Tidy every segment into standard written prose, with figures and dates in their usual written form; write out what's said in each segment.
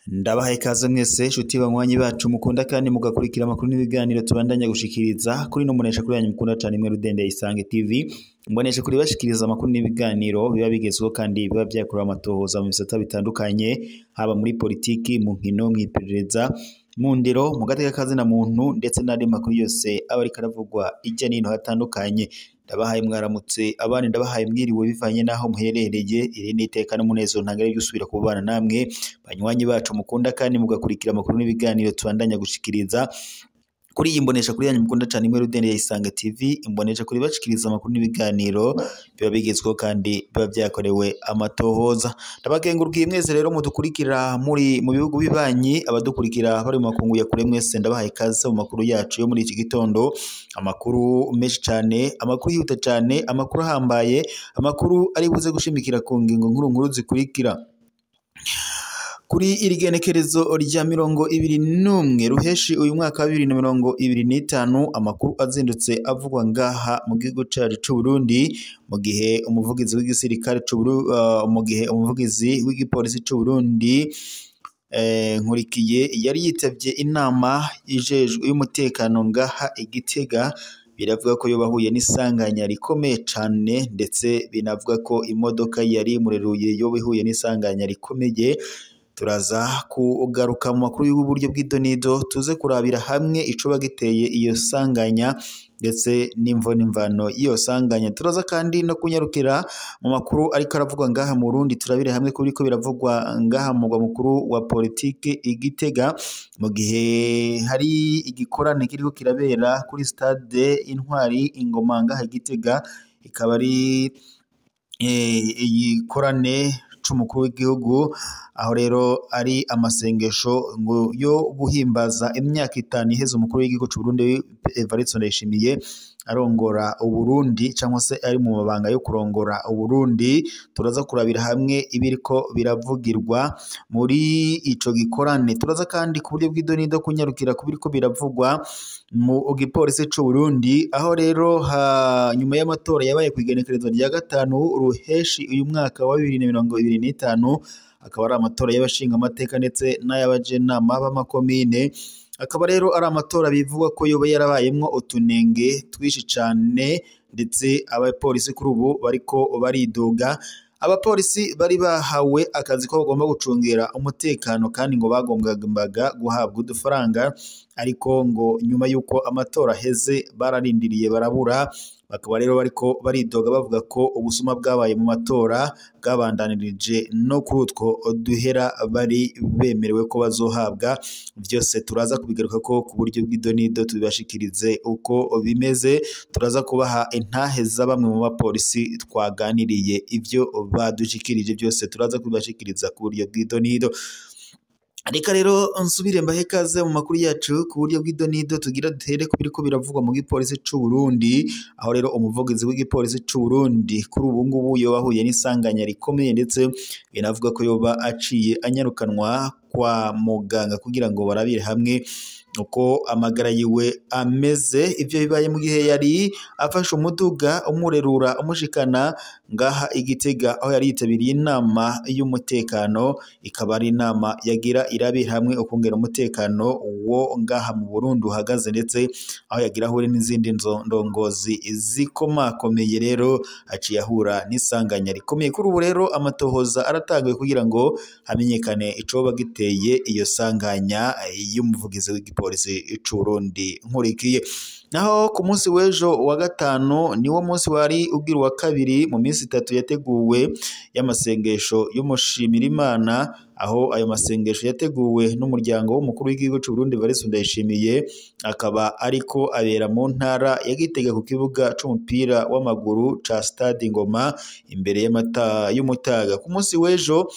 Ndabahaye ikaze mwese nshuti banywanyi bacu mukunda kandi mugakurikira amakuru n'ibiganiro tubandanya gushikiriza kuri no munesha kuri yanyu mukunda cyane imwe rudende Isange TV. Mbonesha kuri bashikiriza amakuru n'ibiganiro biba bigezweho kandi biba byakorewe amatohoza mu bisata bitandukanye, haba muri politiki, mu nkino, mw'iperereza, mu ndero, mu gateka kazina muntu ndetse n'andi makuru yose aba ariko aravugwa ijya n'ino hatandukanye. Ndabahaye mwaramutse abandi, ndabahaye mwiriwe bivanye n'aho muherereye. Iri ni iteka n'umunezero ntangere gusubira kubana namwe banywanyi bacu mukunda kandi mugakurikira amakuru n'ibiganiro tubandanya gushikiriza kuri iyi mbonesha kuri yanyu mukunda cyane imwe rudende ya Isange TV. Imbonesha kuri bashikiriza amakuru n'ibiganiro biba bigezweho kandi biba byakorewe amatohoza. Ndabakengurukiye mwese rero mudukurikira muri mu bihugu bibanyi, abadukurikira bari mu makungu ya kure, mwese ndabahaye ikaze mu makuru yacu yo muri iki gitondo. Amakuru menshi cyane, amakuru yihuta cyane, amakuru ahambaye, amakuru ari buze gushimikira ku ngingo nkuru nkuru zikurikira. Kuri iri genekerezo rya 21 ruheshi uyu mwaka wa 2025, amakuru azindutse avugwa ngaha mu gihugu cyacu c'u Burundi, mu gihe umuvugizi w'igisirikare mu gihe umuvugizi w'igipolisi c'u Burundi Nkurikiye yari yitavye inama ijejwe y'umutekano ngaha i Gitega. Biravuga ko yobahuye n'isanganya rikomeye cane, ndetse binavuga ko imodoka yari imureruye yoba ihuye n'isanganya rikomeye. Turaza kugaruka mu makuru y'uburyo bw'idonido, tuze kurabira hamwe icoba giteye iyo sanganya ndetse n'imvo n'imvano y'iyo sanganya. Turaza kandi no kunyarukira mu makuru ariko aravugwa ngaha mu Burundi, turabire hamwe kuri ko biravugwa ngaha mu mugwa mukuru wa politike i Gitega, mu gihe hari igikorane kiriko kirabera kuri stade Intwari Ingoma ngaha i Gitega, ikaba ari igikorane c'umukuru w'igihugu, aho rero ari amasengesho ngo yo guhimbaza imyaka 5 iheze umukuru w'igihugu c'u Burundi Evariste Ndayishimiye arongora Uburundi, cyangwa se ari mu mabanga yo kurongora Uburundi. Turaza kurabira hamwe ibiriko biravugirwa muri ico gikorane. Turaza kandi ku buryo bw'idonido kunyarukira ku biriko biravugwa mu gipolisi c'u Burundi, aho rero nyuma y'amatora yabaye ku igenekerezo rya 5 ruheshi uyu mwaka wa 2025, akaba ari amatora y'abashinga amateka ndetse n'ay'abajenama b'amakomine. Akaba rero ari amatora bivugwa ko yoba yarabayemwo utunenge twinshi cane, ndetse abapolisi kuri ubu bariko baridoga. Abapolisi bari bahawe akazi ko bagomba gucungera umutekano kandi ngo bagombaga guhabwa udufaranga, ariko ngo nyuma y'uko amatora aheze bararindiriye barabura. Bakaba rero bariko baridoga bavuga ko ubusuma bwabaye mu matora bwabandanirije no kuri utwo duhera bari bemerewe ko bazohabwa. Byose turaza kubigaruka ko ku buryo bw'idonido tubibashikirize uko bimeze. Turaza kubaha intahe za bamwe mu bapolisi twaganiriye, ivyo badushikirije byose turaza kubibashikiriza ku buryo bw'idonido. Reka rero nsubire mbahe ikaze mu makuru yacu ku buryo bw'idonido, tugira dutere ku biriko biravugwa mu gipolisi c'u Burundi, aho rero umuvugizi w'igipolisi c'u Burundi kuri ubu ngubu yoba ahuye n'isanganya rikomeye, ndetse binavuga ko yoba aciye anyarukanwa kwa muganga kugira ngo barabire hamwe uko amagara yiwe ameze. Ivyo bibaye mu gihe yari afashe umuduga umurerura umushikana ngaha i Gitega, aho yari yitabiriye inama y'umutekano, ikaba ari inama yagira irabira hamwe ukongera umutekano wo ngaha mu Burundi uhagaze, ndetse aho yagira ahure n'izindi ndongozi zikomakomeye. Rero aciye ahura n'isanganya rikomeye. Kuri ubu rero amatohoza aratanguye kugira ngo hamenyekane icoba giteye iyo sanganya y'umuvugizi w'igipolisi c'u Burundi Nkurikiye. Naho ku munsi w'ejo wa 5 niwo munsi wari ugira uwa kabiri mu minsi 3 yateguwe y'amasengesho y'umushimira Imana, aho ayo masengesho yateguwe n'umuryango w'umukuru w'igihugu c'u Burundi Evariste Ndayishimiye, akaba ariko abera mu ntara ya Gitega ku kibuga c'umupira w'amaguru ca Stade Ngoma imbere y'Umutaga. Ku munsi w'ejo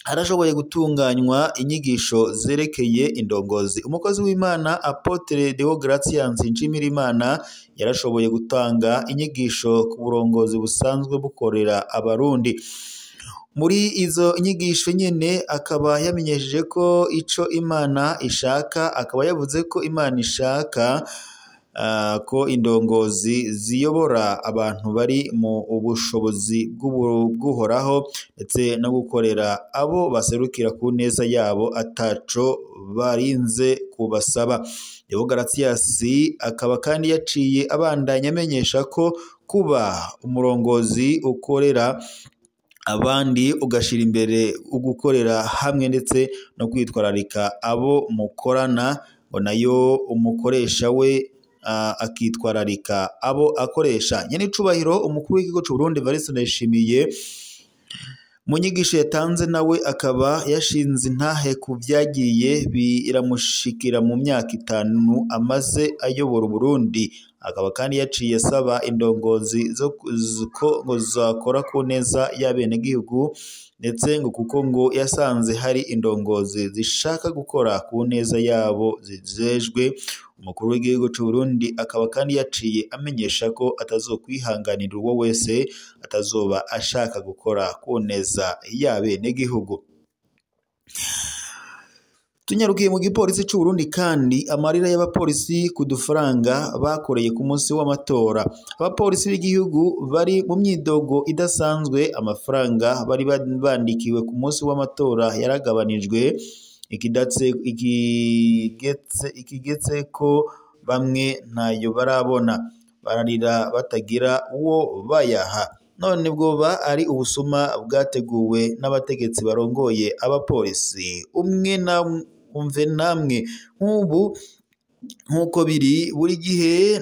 harashoboye gutunganywa inyigisho zerekeye indongozi. Umukozi w'Imana Apotre Deo Gratias Nshimirimana yarashoboye gutanga inyigisho ku burongozi busanzwe bukorera Abarundi. Muri izo nyigisho nyene akaba yamenyesheje ko ico Imana ishaka, akaba yavuze ko Imana ishaka ko indongozi ziyobora abantu bari mu ubushobozi bw'uhoraho ndetse no gukorera abo baserukira ku neza yabo ataco barinze kubasaba. Deogratias akaba kandi yaciye abandanya amenyesha ko kuba umurongozi ukorera abandi ugashira imbere ugukorera hamwe ndetse no kwitwararika abo mukorana, ngo nayo umukoresha we akitwararika abo akoresha. Nyenicubahiro umukuru w'igihugu c'u Burundi Evariste Ndayishimiye mu nyigisho yatanze nawe akaba yashinze intahe ku vyagiye biramushikira mu myaka 5 amaze ayobora Burundi. Akaba kandi yaciye asaba indongozi zo ko ngo zakora ku neza y'abenegihugu, ndetse ngo kuko ngo yasanze hari indongozi zishaka gukora ku neza yabo zijejwe. Umukuru w'igihugu c'u Burundi akaba kandi yaciye amenyesha ko atazokwihanganira uwo wese atazoba ashaka gukora ku neza y'abenegihugu. Tunyarukiye mu gipolisi c'u Burundi kandi amarira y'abapolisi ku dufaranga bakoreye ku munsi w'amatora. Abapolisi b'igihugu bari mu myidogo idasanzwe, amafaranga bari bandikiwe ku munsi w'amatora yaragabanijwe, ikigetse ko bamwe ntayo barabona, bararira batagira uwo bayaha. None bwoba ari ubusuma bwateguwe n'abategetsi barongoye abapolisi. Umwe na umve namwe nk'ubu nk'uko biri buri gihe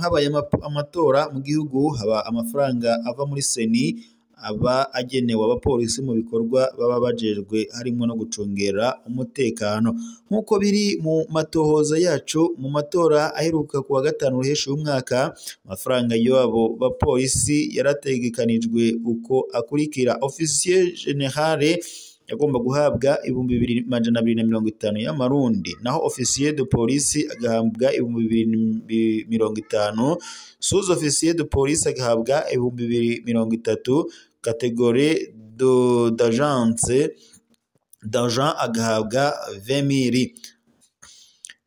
habaye amatora mu gihugu, haba amafaranga ava muri seni aba agenewe abapolisi mu bikorwa baba bajejwe harimo no gucungera umutekano. Nk'uko biri mu matohoza yacu mu matora aheruka kuwa 5 Ruheshi w'umwaka, amafaranga y'abo bapolisi yarategekanijwe uko akurikira: officier general yagomba guhabwa 2250 y'amarundi, naho officier de police agahabwa 2050, sous officier de police agahabwa 2030, catégorie d'agence d'agent agahabwa 20000.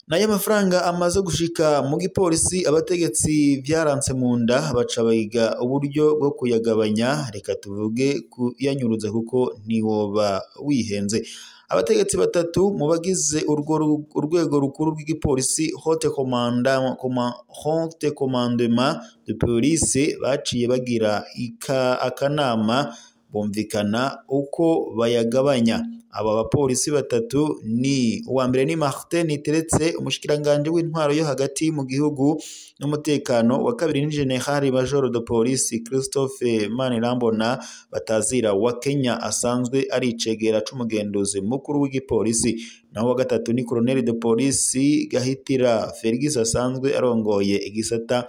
Nayo amafaranga amaze gushika mu gipolisi, abategetsi vyaranse mu nda baca biga uburyo bwo kuyagabanya, reka tuvuge kuyanyuruza kuko ntiwoba wihenze. Abategetsi batatu mu bagize urwego rukuru rw'igipolisi haute commandement de police baciye bagira akanama bumvikana uko bayagabanya. Aba bapolisi batatu ni uwa mbere ni Martin Niteretse, umushikiranganje w'intwaro yo hagati mu gihugu n'umutekano, wa kabiri ni General Major de Police Christophe Manirambona batazira wa Kenya asanzwe ari icegera c'umugenduzi mukuru w'igipolisi, naho wa gatatu ni Colonel de Police Gahitira Fergus asanzwe arongoye igisata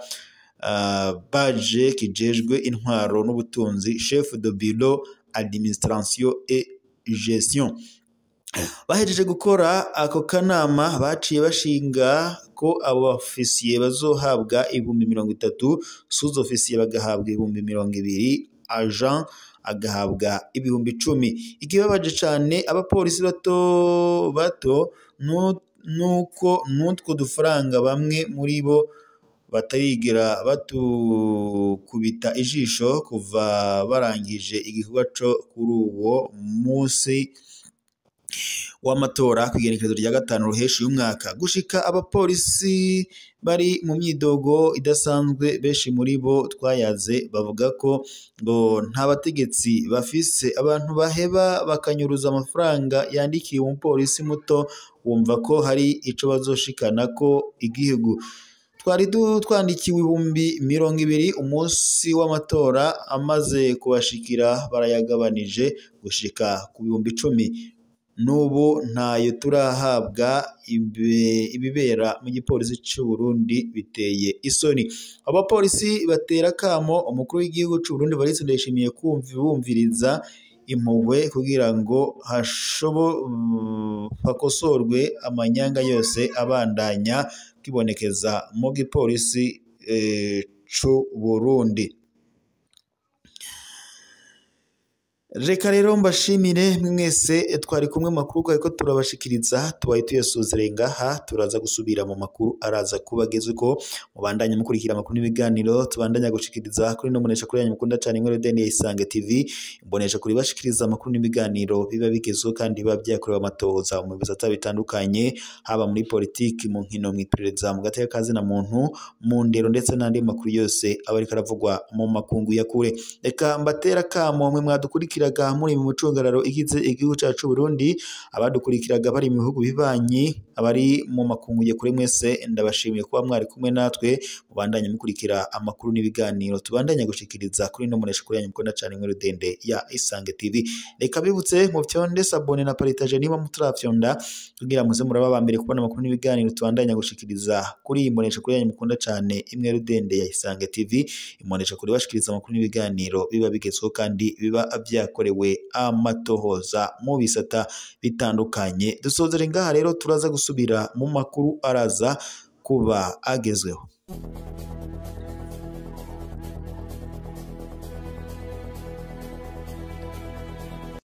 baje kijejwe intwaro n'ubutunzi, chef de bureau administration et gestion. Bahejeje gukora ako kanama baciye bashinga ko abo ofisiye bazohabwa 30,000, sous ofisiye bagahabwa 20,000, agent agahabwa 10,000. Ikibabaje cane abapolisi bato bato nuko n'utwo dufaranga bamwe muri bo batarigera batukubita ijisho kuva barangije igikorwa co kuri uwo munsi w'amatora kw'igenekerezo rya 5 Ruheshi y'umwaka. Gushika abapolisi bari mu myidogo idasanzwe, benshi muri bo twayaze bavuga ko ngo nta bategetsi bafise, abantu baheba bakanyuruza amafaranga yandikiye umupolisi muto, wumva ko hari ico bazoshikana ko igihugu. Twari twandikiwe 20,000 umunsi w'amatora amaze kubashikira barayagabanije gushika ku 10,000. N'ubu ntayo turahabwa. Ibibera mu gipolisi c'u Burundi biteye isoni. Abapolisi batera kamo umukuru w'igihugu c'u Burundi Evariste Ndayishimiye bumviriza impuhwe kugira ngo hakosorwe amanyanga yose abandanya kwibonekeza mu gipolisi c'u Burundi. Reka rero mbashimire mwese twari kumwe makuru ko turabashikiriza, tubaye tuyasuzere ngaha, turaza gusubira mu makuru araza kubagezwe ko mubandanye mukurikira amakuru n'ibiganiro tubandanya gushikiriza kuri no munesha kuri yanyu mukunda cyane inkuru deni Isange TV, imbonesha kuri bashikiriza amakuru n'ibiganiro biba bigezweho kandi biba byakorewe amatohoza mu bisata bitandukanye, haba muri politiki, mu nkino, mu iperereza, mu gateka kazina muntu, mu ndero ndetse n'andi makuru yose aba ariko aravugwa mu makungu ya kure. Reka mbatera kamo mwe mwadukurikira muri mu mucungararo igize igihugu cyacu Burundi, abadukurikiraga bari mu bihugu bibanyi, abari mu makungu ya kure, mwese ndabashimiye kuba mwari kumwe natwe, mubandanye mukurikira amakuru n'ibiganiro tubandanye gushikiriza kuri no munesha kuri yanyu mukunda cyane inkuru dende ya Isange TV. Reka bibutse mu fyonde sabone na partage niba mutarafyonda, kugira muze muraba ba mbere kubona amakuru n'ibiganiro tubandanye gushikiriza kuri iyi mbonesha kuri yanyu mukunda cyane imwe rudende ya Isange TV, imbonesha kuri bashikiriza amakuru n'ibiganiro biba bigezweho kandi biba byakorewe amatohoza mu bisata bitandukanye. Dusozere ngaha rero, turaza gusubira mu makuru araza kuba agezweho.